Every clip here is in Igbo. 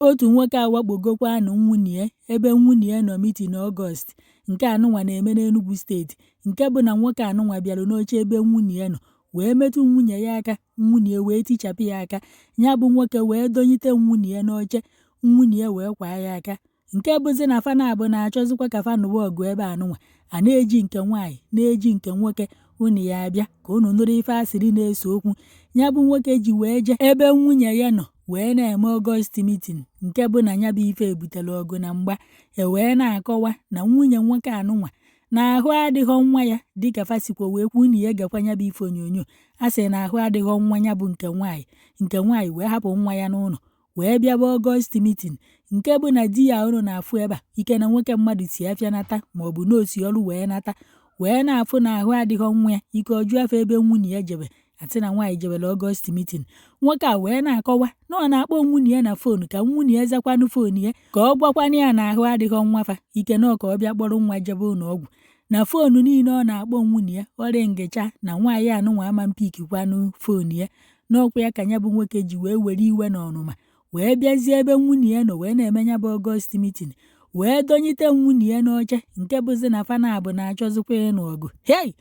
Otu nwoke awakpogokwanụ nwunye ebe nwunye nọ meeting August. Nke anụnwa na-eme n'Enugu Steeti, nke bụ na nwoke anụnwa bịarụ n'oche ebe nwunye nọ wee metụ nwunye ya aka, nwunye wee tichapụ ya aka. Ya bụ nwoke wee dọnyite nwunye n'oche, nwunye wee kwaa ya aka. Nke bụzi na fa naabọ na-achọzikwa ka fa nụwa ọgụ ebe anụnwa a na-eji nke nwaanyị na-eji nke nwoke. Unu ya abịa ka unu nụrụ ife asịrị na-ese okwu. Ya bụ nwoke ji wee jee ebe nwunye ya nọ wee na-eme August meeting, nke bụ na ya bụ ife butere ọgụ na mgba. E wee na-akọwa na nwunye nwoke anụnwa na ahụ adịghọ nwa ya, dịka fa sikwa wee kwuo. Unu ya egekwa ya bụ ife onyonyo. A sị na ahụ adịghọ nwa ya bụ nke nwaanyị. Nke nwaanyị wee hapụ nwa ya n'ụlọ wee bịaba August meeting, nke bụ na di ya unu na-afụ ebe a, ike na nwoke mmadụ si afịa nata maọbụ na o si ọrụ wee nata, wee na-afụ na ahụ adịghọ nwa ya ike. Ọjụ afọ ebe nwunye ya jebe, asị na nwaanyị jebere August meeting. Nwoke a wee na-akọwa na ọ na-akpọ nwunye ya na phone ka nwunye ya zakwanụ phone ya, ka ọ gwakwanụ ya na ahụ adịghọ nwa fa ike, na ọ ka ọ bịa kpọrọ nwa jebe ụlọ ọgwụ. Na phone niile ọ na-akpọ nwunye ya, ọ ringịcha, na nwaanyị anụnwa ama mpickikwanụ phone ya. N'ọkwa ya ka ya bụ nwoke ji wee were iwe na ọnụma wee bịazie ebe nwunye ya nọ wee na-eme ya bụ August meeting, wee dọnyite nwunye ya n'oche, nke bụzi na fa naabọ na-achọzikwa ịnụ ọgụ. Hei,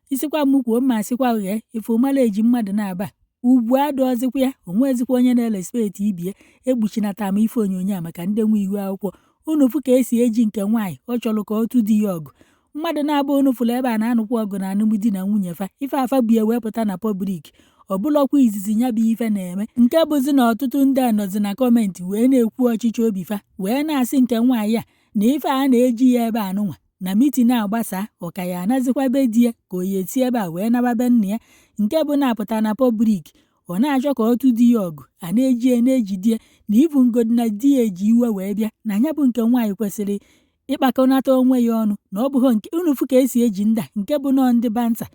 isikwa m kwuo mma, asịkwa ghee ife ụmara eji mmadụ na-aba ugwu adọzikwa ya. Onwezikwa onye na-erespect ibie. Ekpuchinata m ife onyonyo a maka ndị nwe ihu akwụkwọ. Unu fụ ka esi eji nke nwaanyị, ọ chọrọ ka ọ tụ di ya ọgụ. Mmadụ na-abụ unu fụrụ ebe a na-anụkwa ọgụ na alụmdi na nwunye fa, ife afa bu ya wee pụta na public. Ọ bụlọkwa izizi ya bụ ife na-eme, nke bụzi na ọtụtụ ndị a nọzi na comment wee na-ekwu ọchịchị obi fa, wee na-asị nke nwaanyị a na ife a na-eji ya ebe anụnwa na meeting agbasa, ọ ka ya anazikwa be di ya, ka o ya esi ebe a wee naba be nna ya. Nke bụ na-apụta na public, ọ na-achọ ka ọ tụ di ya ọgụ, a na-eji ya na-ejide ya na ivungodi na di ya eji iwe wee bịa, na ya bụ nke nwaanyị kwesịrị ịkpakọnata onwe ya ọnụ, na ọ bụghị nke unu fụ ka esi eji ndị a. Nke bụ nọọ ndị bansa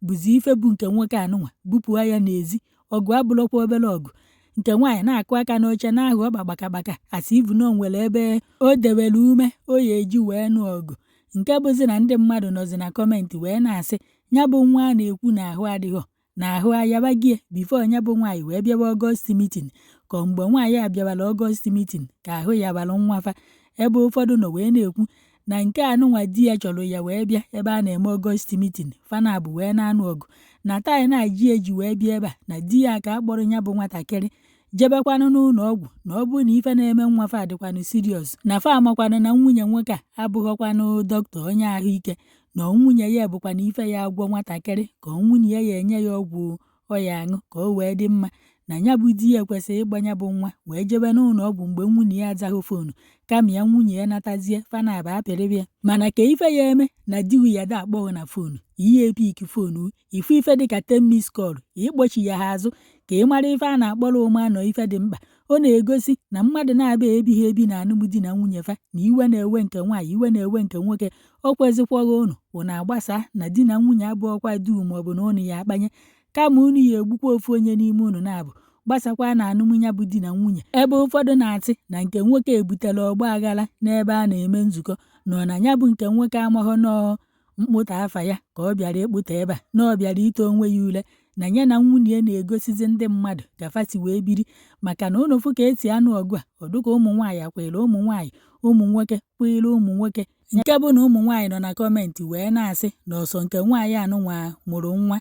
bụzi ife bụ nke nwoke anụnwa bupụa ya n'ezi ọgụ. Abụrụkwa obere ọgụ. Nke nwaanyị na-akụ aka n'oche na-ahụ ọkpa kpakakpaka, asị ivu na o nwere ebe o dewere ume o ya eji wee nụ ọgụ. Nke bụzi na ndị mmadụ nọzi na comment wee na-asị ya bụ nwa a na-ekwu na ahụ adịghọ, na ahụ ayabagie before ya bụ nwaanyị wee bịawa August meeting, ka mgbe nwaanyị a bịawara August meeting ka ahụ yabara nwa fa. Ebe ụfọdụ nọ wee na-ekwu na nke anụnwa di ya chọrọ ya wee bịa ebe a na-eme August meeting, fanabụ wee na-anụ ọgụ na taị na-ji eji wee bịa ebe a, na di ya ka a kpọrọ ya bụ nwatakịrị jebekwanụ n'ụlọ ọgwụ, na ọ bụrụ na ife na-eme nwa fa dịkwanụ serious, na fa amakwanụ na nwunye nwoke a abụghọkwanụ dọkịta, onye ahụike, na nwunye ya bụkwana ife ya agwọ nwatakịrị, ka nwunye ya enye ya ọgwụ ọ ya aṅụ ka o wee dị mma, na ya bụ di ya kwesịrị ịgba ya bụ nwa wee jebe n'ụlọ ọgwụ mgbe nwunye ya azaghị phone, kama ya nwunye ya natazie fanaba apịrịbịa. Mana ka ife ya eme na di ya da akpọghị na phone, ihe epick phone, ifu ife dịka 10 miss call, ịkpọchi ya ha azụ ka ị mara ife a na-akpọrọ ụmụ anọ. Ife dị mkpa ọ na-egosi na mmadụ na-abịa ebighị ebi na alụmdi na nwunye fa, na iwe na-ewe nke nwaanyị, iwe na-ewe nke nwoke. O kwezikwaghị unu unu agbasa na di na nwunye abụọkwa duu, maọbụ na unu ya akpanye, kama unu ya egbukwa ofu onye n'ime unu na-abụ gbasakwa na alụmnya bụ di na nwunye. Ebe ụfọdụ na-asị na nke nwoke ebutere ọgba aghara n'ebe a na-eme nzukọ, nọ na ya bụ nke nwoke amaghọ nọọ mkpụta afa ya ka ọ bịara ịkpụta ebe a, na ọ bịara ite onwe ya ule, na ya na nwunye ya na-egosizi ndị mmadụ ka fa si wee biri. Maka na unu fụ ka esi anụ ọgụ a, ọ dịka ụmụ nwaanyị akwere ụmụ nwaanyị, ụmụ nwoke kwere ụmụ nwoke. Nke bụ na ụmụ nwaanyị nọ na comment wee na-asị na ọsọ nke nwaanyị anụnwa mụrụ nwa,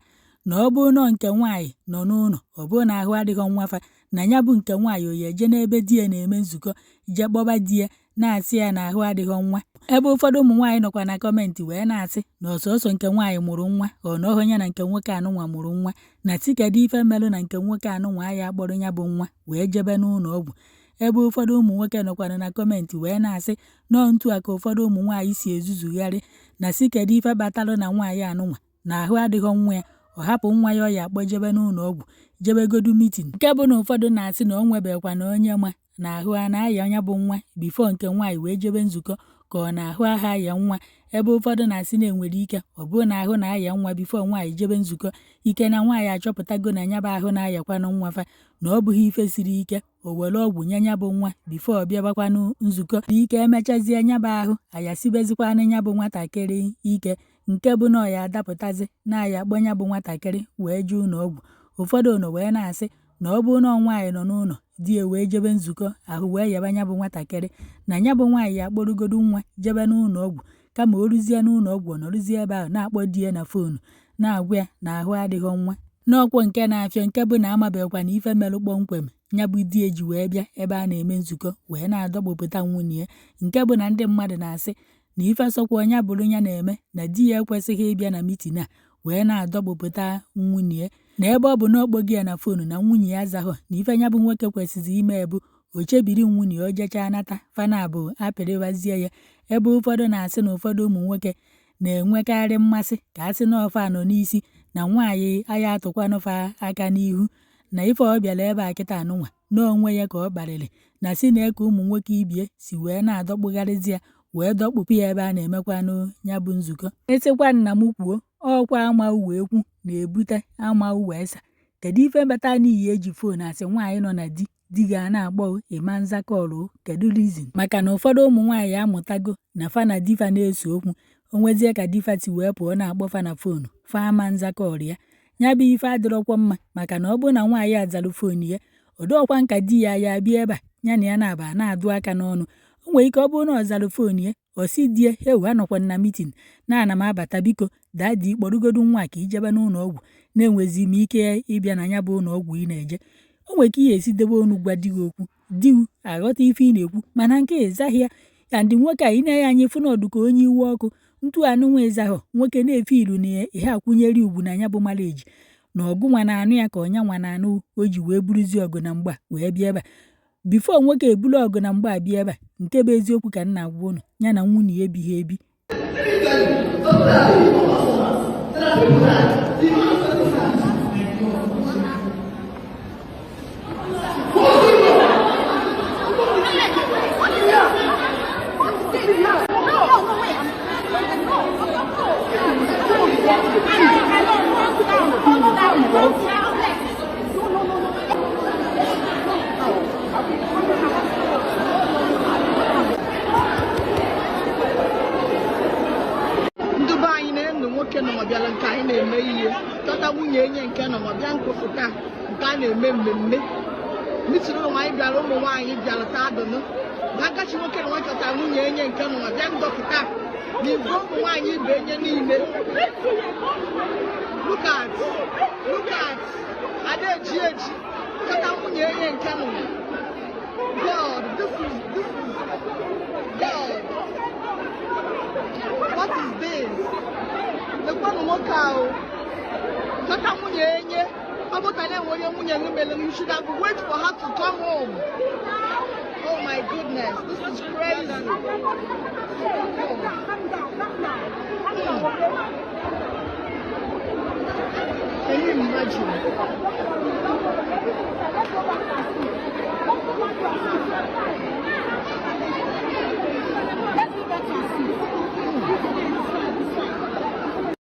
na ọ bụrụ nọ nke nwaanyị nọ n'ụlọ, ọ bụrụ na ahụ adịghọ nwa fa, na ya bụ nke nwaanyị oyi eje n'ebe di ya na-eme nzukọ jee kpọba di ya na-asị ya na ahụ adịghọ nwa. Ebe ụfọdụ ụmụ nwaanyị nọkwa na comment wee na-asị na ọsọsọ nke nwaanyị mụrụ nwa, ọ na ọhụ ya na nke nwoke anụnwa mụrụ nwa, na si kedu ife melụ na nke nwoke anụnwa ya akpọrọ ya bụ nwa wee jebe n'ụlọ ọgwụ. Ebe ụfọdụ ụmụ nwoke nọkwana na comment wee na-asị nọọ ntu a ka ụfọdụ ụmụ nwaanyị si ezuzugharị, na si kedu ife kpatalụ na nwaanyị anụnwa na ahụ adịghọ nwa ya, ọ hapụ nwa ya ọ ya akpọjebe n'ụlọ ọgwụ jebegodu meeting. Nke bụ na ụfọdụ na-asị na o nwebekwa na onye ma na ahụ a na-aya ya bụ nwa before nke nwaanyị wee jebe nzukọ, ka ọ na-ahụ aha aya nwa. Ebe ụfọdụ na-asị na enwere ike ọ bụrụ na ahụ na-aya nwa before nwaanyị jebe nzukọ, ike na nwaanyị achọpụtago na ya bụ ahụ na-ayakwanụ nwa fa, na ọ bụghị ife siri ike, o were ọgwụ nye ya bụ nwa before ọ bịabakwanụ nzukọ. Na ike emechazie ya bụ ahụ ayasibezikwanụ ya bụ nwatakịrị ike, nke bụ na ọ ya adapụtazi na aya akpọ ya bụ nwatakịrị wee jee ụlọ ọgwụ. Ụfọdụ nọ wee na-asị Na ọ bụrụ na nwaanyị nọ n'ụlọ di ya wee jebe nzukọ ahụ wee yaba ya bụ nwatakịrị, na ya bụ nwaanyị akpọrọgodu nwa jebe n'ụlọ ọgwụ, kama o ruzie n'ụlọ ọgwụ ọ nọrụzie ebe ahụ na-akpọ di ya na phone na-agwa ya na ahụ adịghọ nwa. N'ọkwọ nke na-afịọ nke bụ na amabekwa na ife merụ kpọmkwem ya bụ di eji wee bịa ebe a na-eme nzukọ wee na-adọkpụpụta nwunye ya, nke bụ na ndị mmadụ na-asị na ife sọkwa onye bụrụ ya na-eme na di ya ekwesịghị ịbịa na meeting a wee na-adọkpụpụta nwunye ya, na ebe ọ bụ na ọkpọgo ya na phone na nwunye ya azaghọ, na ife ya bụ nwoke kwesịrị ime bụ o chebiri nwunye o jechaa nata fana bụ apịrịwazie ya. Ebe ụfọdụ na-asị na ụfọdụ ụmụ nwoke na-enwekarị mmasị ka a sị na ọfa nọ n'isi na nwaanyị aya atụkwanụ fa aka n'ihu, na ife ọ bịara ebe a kịta anụnwa n'onwe ya ka ọ kparịrị na si na ka ụmụ nwoke ibie si wee na-adọkpụgharịzi ya wee dọkpụpụ ya ebe a na-emekwanụ ya bụ nzukọ. Esikwa nna m kwuo ọkwa ama uwe ekwu na-ebute ama uwe esa. Kedu ife bata n'iyi eji phone asị nwaanyị nọ na di di ga na-akpọ ịma nza call? Kedu reason? Maka na ụfọdụ ụmụ nwaanyị amụtago na fa na di fa na-ese okwu, onwezie ka di fa si wee pụọ na-akpọ fa na phone, fa ama nza call ya. Ya bụ ife adịrọkwa mma, maka na ọ bụrụ na nwaanyị azalụ phone ya, ọdọọkwa nka di ya ya bịa ebe a ya na ya na-aba na-adụ aka n'ọnụ. O nwere ike ọ bụrụ na ọ zalụ phone ya, ọ sị di ya, "Ewu, anọkwa na meeting na ana m abata, biko daddy, kpọrọgodu nwa ka ijebe n'ụlọ ọgwụ, na-enwezi m ike ịbịa na ya bụ ụlọ ọgwụ ị na-eje." O nwere ike ihe esi debe onu gwa di gị okwu, di gị aghọta ife ị na-ekwu, mana nke ịzaghị ya ya ndị nwoke a ị na-enye anya ịfụ na ọdụ ka onye iwe ọkụ ntu anụnwa ịzaghọ nwoke na-efe ilu na ihe akwụnyere ugwu na ya bụ marriage na ọgụ nwa na-anụ ya ka ọnya nwa na-anụ o ji wee buruzie ọgụ na mgba wee bịa ebe a. Before nwoke ebulu ọgụ na mgba abịa ebe a, nke bụ eziokwu ka m na-agwa ụnụ, ya na nwunye ya ebighị ebi. Ndị be anyị na-enu nwoke nọ bịara nke anyị na-eme ihe chọta nwunye enye nke nọ ma bịa nkụfụta nke a na-eme mmemme meeting ụmụ anyị bịara, ụmụ nwaanyị bịara taa dụnụ na agachi nwoke na nwa chọta nwunye enye nke nọ ma bịa ndọkịta na igwe ụmụ nwaanyị ibe enye niile. Look at, look at ada eji eji chọta nwunye enye nke nọ. God, this is God, what is this? Lekwanụ nwoke ahụ chọta nwunye enye. Ọ bụ ka na-enwe onye nwunye gị mere, you should have wait for her to come home. Oh my goodness, this is crazy. Can you imagine?